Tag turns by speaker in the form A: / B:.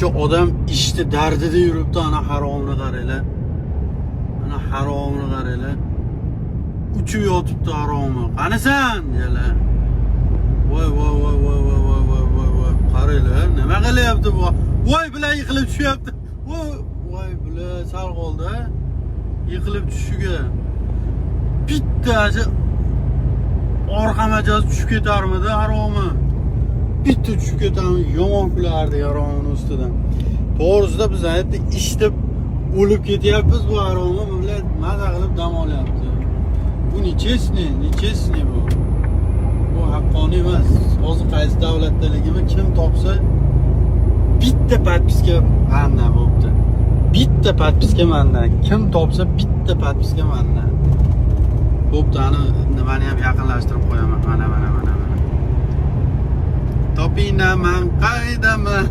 A: Shuncha odam ishni dardida yuribdi, ana haromni qaranglar. Ana haromni qaranglar. Uchib yotibdi haromi. Qanisan? Jala. Voy voy voy voy voy voy voy voy voy. Qaranglar, nima qilyapti bu? Voy bilan yiqilib tushyapti. Voy voy bilan sal qoldi. Yiqilib tushishiga. Bittasi orqa majasi tushib ketarmidi haromi? Bitta tushib ketami, yomon kulardik haromini ustidan. To'g'risida biz aytdi ishda o'lib ketyapmiz, bu haromi bilan maza qilib dam olyapti. Bu нечестный, нечестный bu. Bu haqqoniy emas. Hozir qaysi davlatdaligimni kim topsa, bitta подписка mandan bo'pti. Bitta подписка mandan. Kim topsa, bitta подписка mandan. Bo'pti, ani nimani ham yaqinlashtirib qo'yaman. Mana, mana, mana, mana. Topinaman, qaydaman?